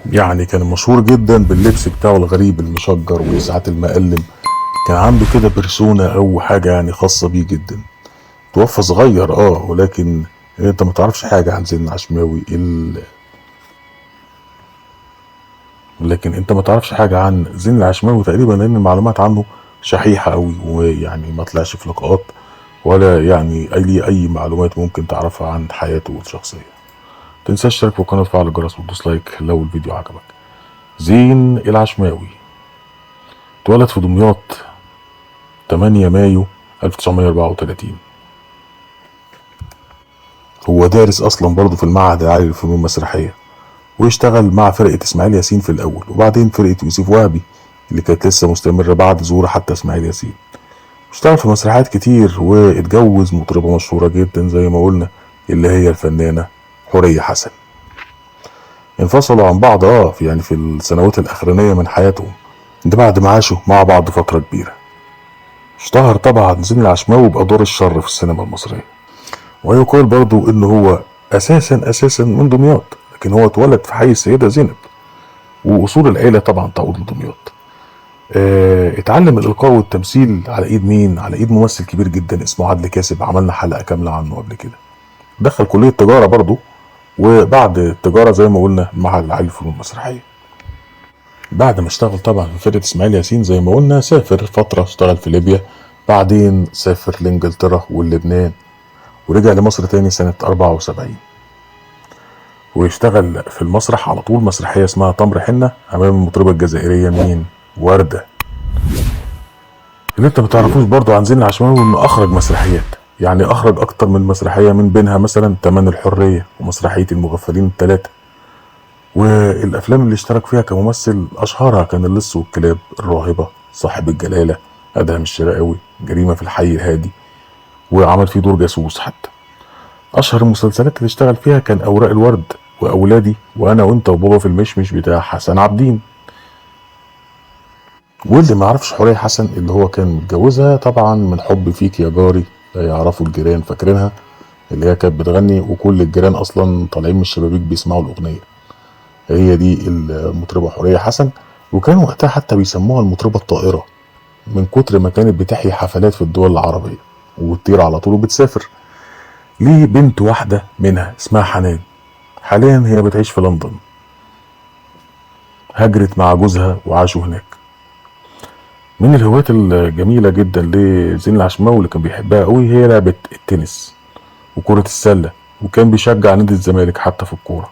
يعني كان مشهور جدا باللبس بتاعه الغريب المشجر وساعات المقلم، كان عنده كده persona او حاجة يعني خاصة بيه جدا. توفى صغير ولكن انت ما تعرفش حاجة عن زين العشماوي لكن انت ما تعرفش حاجة عن زين العشماوي تقريبا، لان المعلومات عنه شحيحة قوي، ويعني ما طلعش في لقاءات ولا يعني اي معلومات ممكن تعرفها عن حياته الشخصية. متنساش تشترك في القناة وتفعل الجرس وتدوس like لو الفيديو عجبك. زين العشماوي اتولد في دمياط 8 مايو 1934. هو دارس اصلا برضه في المعهد العالي للفنون المسرحية، واشتغل مع فرقة اسماعيل ياسين في الاول، وبعدين فرقة يوسف وهبي اللي كانت لسه مستمرة بعد ظهور حتى اسماعيل ياسين. اشتغل في مسرحيات كتير، واتجوز مطربة مشهورة جدا زي ما قلنا اللي هي الفنانة حورية حسن. انفصلوا عن بعض في يعني في السنوات الأخرانية من حياتهم، ده بعد ما عاشوا مع بعض فترة كبيرة. اشتهر طبعا زين العشماوي بأدوار الشر في السينما المصرية، ويقال برضو ان هو اساسا من دمياط، لكن هو اتولد في حي السيدة زينب، واصول العيلة طبعا تعود لدمياط. اتعلم الإلقاء والتمثيل على ايد مين؟ على ايد ممثل كبير جدا اسمه عدلي كاسب، عملنا حلقة كاملة عنه قبل كده. دخل كلية تجارة برضو، وبعد التجارة زي ما قلنا مع العالي الفنون المسرحية. بعد ما اشتغل طبعا في فرقة اسماعيل ياسين زي ما قلنا، سافر فترة اشتغل في ليبيا، بعدين سافر لانجلترا واللبنان، ورجع لمصر تاني سنة 74، ويشتغل في المسرح على طول مسرحية اسمها تمر حنة أمام المطربة الجزائرية مين؟ وردة. اللي انت ما تعرفوش برضو عن زين العشماوي انه اخرج مسرحيات، يعني اخرج اكتر من مسرحية، من بينها مثلا تمن الحرية ومسرحية المغفلين الثلاثة. والافلام اللي اشترك فيها كممثل اشهرها كان اللص والكلاب، الراهبة، صاحب الجلالة، ادهم الشرقاوي، جريمة في الحي الهادي، وعمل فيه دور جاسوس حتى. اشهر المسلسلات اللي اشتغل فيها كان اوراق الورد واولادي وانا وانت وبابا في المشمش بتاع حسن عبدين. واللي ما يعرفش حورية حسن اللي هو كان متجوزها طبعا من حب فيك يا جاري، لا يعرفوا الجيران، فاكرينها اللي هي كانت بتغني وكل الجيران اصلا طالعين من الشبابيك بيسمعوا الاغنية. هي دي المطربه حورية حسن، وكان وقتها حتى بيسموها المطربه الطائرة من كتر ما كانت بتحيي حفلات في الدول العربية وبتطير على طول وبتسافر. ليه بنت واحدة منها اسمها حنان، حاليا هي بتعيش في لندن، هاجرت مع جوزها وعاشوا هناك. من الهوايات الجميلة جدا لزين العشماوي اللي كان بيحبها قوي هي لعبة التنس وكرة السلة، وكان بيشجع نادي الزمالك حتى في الكورة.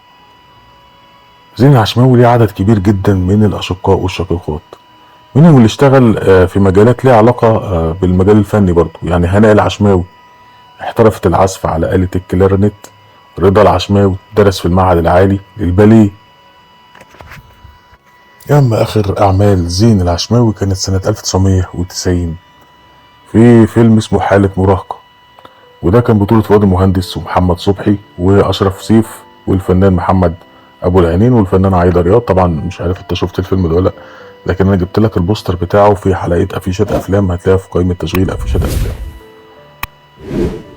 زين العشماوي ليه عدد كبير جدا من الأشقاء والشقيقات، منهم اللي اشتغل في مجالات ليها علاقة بالمجال الفني برضو، يعني هناء العشماوي احترفت العزف على آلة الكلارنت، رضا العشماوي درس في المعهد العالي للباليه. أما آخر أعمال زين العشماوي كانت سنة 1990 في فيلم اسمه حالة مراهقة، وده كان بطولة فؤاد المهندس ومحمد صبحي وأشرف سيف والفنان محمد أبو العينين والفنان عايدة رياض. طبعا مش عارف انت شفت الفيلم ده ولا لأ، لكن أنا جبت لك البوستر بتاعه في حلقة أفيشات أفلام، هتلاقيها في قائمة تشغيل أفيشات أفلام.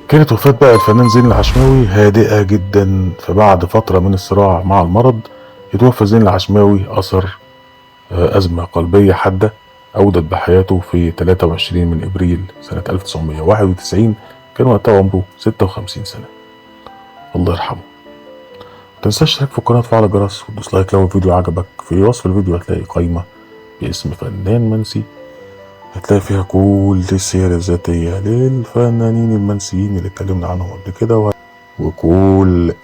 كانت وفاة بقى الفنان زين العشماوي هادئة جدا، فبعد فترة من الصراع مع المرض اتوفى زين العشماوي أثر أزمة قلبية حادة أودت بحياته في 23 من إبريل سنة 1991، كان وقتها عمره 56 سنة. الله يرحمه. متنساش تشترك في القناة وتفعل الجرس وتدوس like لو الفيديو عجبك. في وصف الفيديو هتلاقي قائمة باسم فنان منسي، هتلاقي فيها كل السير الذاتية للفنانين المنسيين اللي اتكلمنا عنهم قبل كده، وكل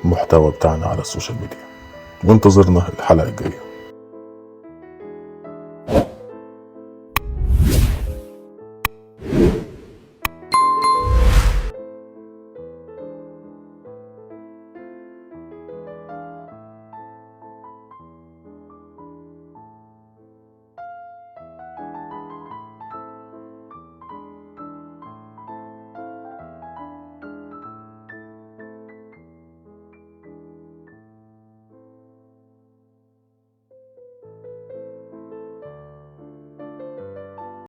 المحتوى بتاعنا على ال social media. وانتظرنا الحلقة الجاية.